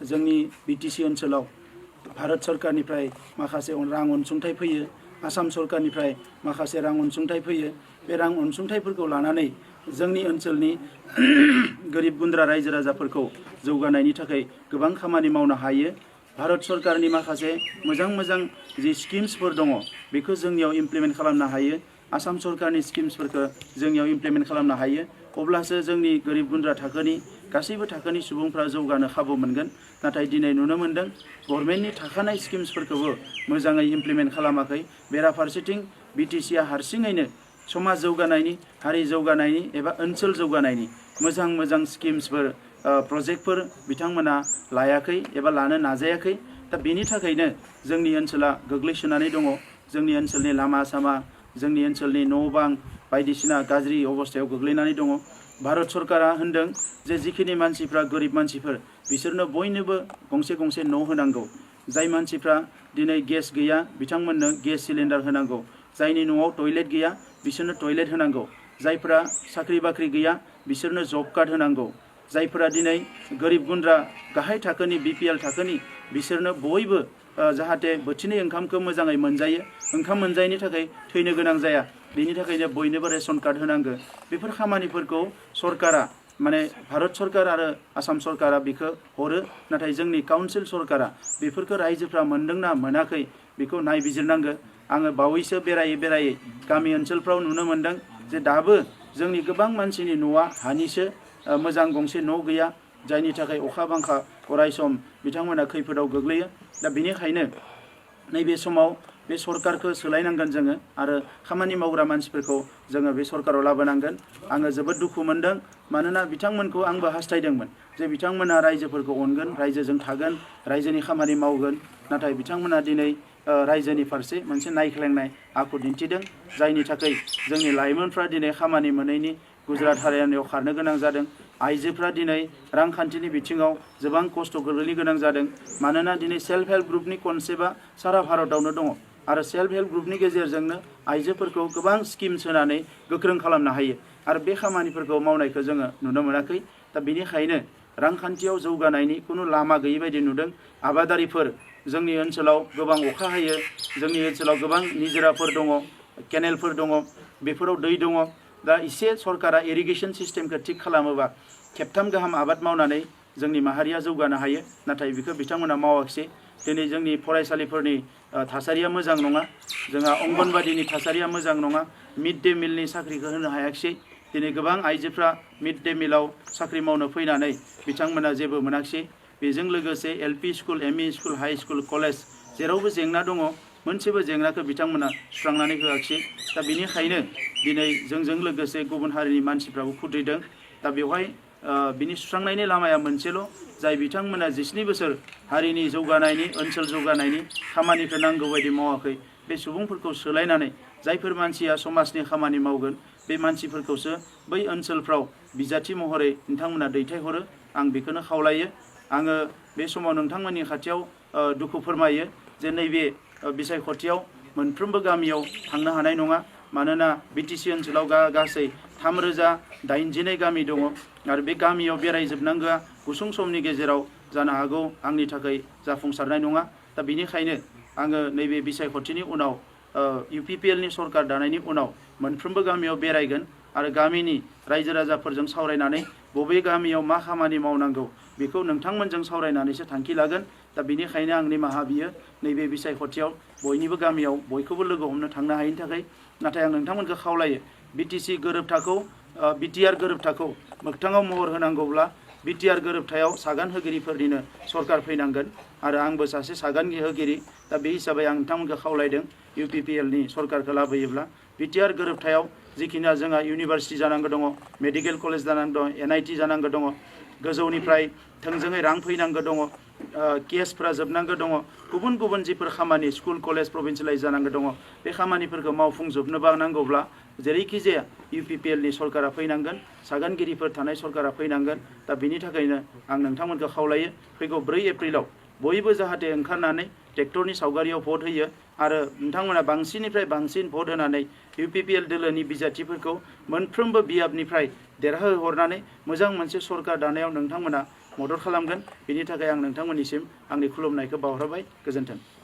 जोंनि बिटिसि ओनसोलाव भारत सरकारनिफ्राय माखासे रां अनसुंथाइ फैयो, आसाम सरकारनिफ्राय माखासे रां अनसुंथाइ फैयो। बे रां अनसुंथाइफोरखौ लानानै जोंनि ओनसोलनि गोरिब गुन्द्रा रायजो राजाफोरखौ जौगानायनि थाखाय गोबां खामानि मावनो हायो। भारत सरकारनि माखासे मोजां जि स्किम्सफोर दङ बेखौ जोंनियाव इमप्लिमेन्ट खालामनो हायो। आसाम सरकारनि स्किम्सफोरखौ जोंनियाव इमप्लिमेन्ट खालामनो हायो। अब्लासो जोंनि गोरिब गुन्द्रा थाखोनि गासैबो थाखोनि सुबुंफ्रा जौगानो खाबु मोनगोन। नाथाय दिनै नुनो मोन्दों गभर्नमेन्टनि थाखानाय स्किम्सफोरखौबो मोजाङै इमप्लिमेन्ट खालामाखै। बेराफारसेथिं बिटिसिआ हारसिङैनो समाज जौगानायनि, हारि जौगानायनि एबा ओनसोल जौगानायनि मोजां स्किम्सफोर प्रजेक्टफोर बिथांमोना लायाखै एबा लानो नाजायाखै। दा बेनि थाखायनो जोंनि ओनसोला गोग्लैसोनानै दङ। जोंनि ओनसोलनि लामा सामा, जोंनि ओनसोलनि न' बां बायदिसिना गाज्रि अबस्थायाव गोग्लैनानै दङ। भारत सरकारा होनदों जे जिखिनि मानसिफ्रा गोरिब मानसिफोर बिसोरनो बयनोबो गंसे गंसे न' होनांगौ। जाय मानसिफ्रा दिनै गेस गैया बिथांमोननो गेस सिलिन्डार होनांगौ। जायनि न'आव टयलेट गैया बिसोरनो टयलेट होनांगौ। जायफोरा साख्रि बाख्रि गैया बिसोरनो जब कार्ड होनांगौ। जायफोरा दिनै गोरिब गुन्द्रा गाहाय थाखोनि BPL थाखोनि बिसोरनो बयबो जाहाथे बोथिनै ओंखामखौ मोजाङै मोनजायो, ओंखाम मोनजायैनि थाखाय थैनो गोनां जाया, बेनि थाखायनो बयनोबो रेशन कार्ड होनांगौ। बेफोर खामानिफोरखौ सरकारा माने भारत सरकार आरो आसाम सरकारा बेखौ हरो। नाथाय जोंनि काउन्सिल सरकारा बेफोरखौ रायजोफ्रा मोनदोंना मोनाखै बेखौ नायबिजिरनांगौ। आङो बावैसो बेरायै गामि ओनसोलफ्राव नुनो मोन्दों जे दाबो जोंनि गोबां मानसिनि न'आ हानिसो, मोजां गंसे न' गैया। जायनि थाखाय अखा बांखा अराय सम बिथांमोना खैफोदाव गोग्लैयो। दा बेनिखायनो नैबे समाव बे सरकारखौ सोलायनांगोन जोङो आरो खामानि मावग्रा मानसिफोरखौ जोङो बे सरकाराव लाबोनांगोन। आङो जोबोद दुखु मोनदों, मानोना बिथांमोनखौ आंबो हास्थायदोंमोन जे बिथांमोना रायजोफोरखौ अनगोन, रायजोजों थागोन, रायजोनि खामानि मावगोन। नाथाय बिथांमोना दिनै रायजोनि फारसे मोनसे नायख्लेंनाय आखु दिन्थिदों। जायनि थाखाय जोंनि लाइमोनफ्रा दिनै खामानि मोनैनि गुजरात हारियानायाव खारनो गोनां जादों। आइजोफ्रा दिनै रांखान्थिनि बिथिङाव गोबां खस्थ' गोग्लैनो गोनां जादों। मानोना दिनै सेल्फ हेल्प ग्रुपनि कनसेप्टआ सारा भारतावनो दङ आरो सेल्फ हेल्प ग्रुपनि गेजेरजोंनो आइजोफोरखौ गोबां स्किम्स होनानै गोख्रों खालामनो हायो। आरो बे खामानिफोरखौ मावनायखौ जोङो नुनो मोनाखै। दा बेनिखायनो रांखान्थियाव जौगानायनि खुनु लामा गैयै बायदि नुदों। आबादारिफोर, जोंनि ओनसोलाव गोबां अखा हायो, जोंनि ओनसोलाव गोबां निजोराफोर दङ, केनेलफोर दङ, बेफोराव दै दङ। दा एसे सरकारा इरिगेसन सिस्टेमखौ थिग खालामोबा खेबथाम गाहाम आबाद मावनानै जोंनि माहारिया जौगानो हायो। नाथाय बेखौ बिथांमोना मावाखिसै। दिनै जोंनि फरायसालिफोरनि थासारिया मोजां नङा, जोंहा अंगनबादिनि थासारिया मोजां नङा, मिड डे मिलनि साख्रिखौ होनो हायाखिसै। दिनै गोबां आइजोफ्रा मिड डे मिलाव साख्रि मावनो फैनानै बिथांमोना जेबो मोनाखिसै। बेजों लोगोसे LP school, ME school, high school, college जेरावबो जेंना दङ, मोनसेबो जेंनाखौ बिथांमोना सुस्रांनानै होआखिसै। दा बेनिखायनो दिनै जोंजों लोगोसे गुबुन हारिनि मानसिफ्राबो खुद्रिदों। दा बेवहाय बिनि सुस्रांनायनि लामाया मोनसेल', जाय बिथांमोना 19 बोसोर हारिनि जौगानायनि, ओनसोल जौगानायनि खामानिखौ नांगौ बायदि मावाखै। बे सुबुंफोरखौ सोलायनानै जायफोर मानसिया समाजनि खामानि मावगोन बे मानसिफोरखौसो बै ओनसोलफ्राव बिजाथि महरै नोंथांमोना दैथायहरो। आं बेखौनो खावलायो। आङो बे समाव नोंथांमोननि खाथियाव दुखु फोरमायो जे नैबे बिसायख'थियाव मोनफ्रोमबो गामियाव थांनो हानाय नङा। मानोना BTC ओनसोलाव गासै 3089 गामि दङ आरो बे गामियाव बेरायजोबनांगौआ गुसुं समनि गेजेराव जानो हागौ आंनि थाखाय जाफुंसारनाय नङा। दा बेनिखायनो आङो नैबे बिसायख'थिनि उनाव UPPLनि सरकार दानायनि उनाव मोनफ्रोमबो गामियाव बेरायगोन आरो गामिनि रायजो राजाफोरजों सावरायनानै बबे गामियाव मा खामानि मावनांगौ बेखौ नोंथांमोनजों सावरायनानैसो थांखि लागोन। दा बेनिखायनो आं निमाहा बियो नैबे बिसायख'थियाव बयनिबो गामियाव बयखौबो लोगो हमनो थांनो हायैनि थाखाय। नाथाय आं नोंथांमोनखौ खावलायो BTC गोरोबथाखौ, BTR गोरोबथाखौ मोगथाङाव महर होनांगौब्ला BTR गोरोबथायाव सागान होगिरिफोरनिनो सरकार फैनांगोन आरो आंबो सासे सागान होगिरि। दा बे हिसाबै आं नोंथांमोनखौ खावलायदों UPPLनि सरकारखौ लाबोयोब्ला BTR गोरोबथायाव जिखिनिया जोंहा इउनिभारसिटि जानांगौ दङ, मेडिकेल कलेज जानांगौ दङ, NIT जानांगौ दङ, गोजौनिफ्राय थोंजोङै रां फैनांगौ दङ, केसफ्रा जोबनांगौ दङ, गुबुन गुबुन जिफोर खामानि स्कुल कलेज प्रभिन्सियेलाइज जानांगौ दङ, बे खामानिफोरखौ मावफुंजोबनोबा नांगौब्ला जेरैखि जाया UPPLनि सरकारा फैनांगोन, सागानगिरिफोर थानाय सरकारा फैनांगोन। दा बेनि थाखायनो आं नोंथांमोनखौ खावलायो फैगौ 4 एप्रिलाव बयबो जाहाथे ओंखारनानै ट्रेक्टरनि सावगारियाव भट होयो आरो नोंथांमोना बांसिननिफ्राय बांसिन भट होनानै UPPL दोलोनि बिजाथिफोरखौ मोनफ्रोमबो बियाबनिफ्राय देरहाहोहरनानै मोजां मोनसे सरकार दानायाव नोंथांमोना मदद खालामगोन। बेनि थाखाय आं नोंथांमोननिसिम आंनि खुलुमनायखौ बावहरबाय। गोजोन्थों।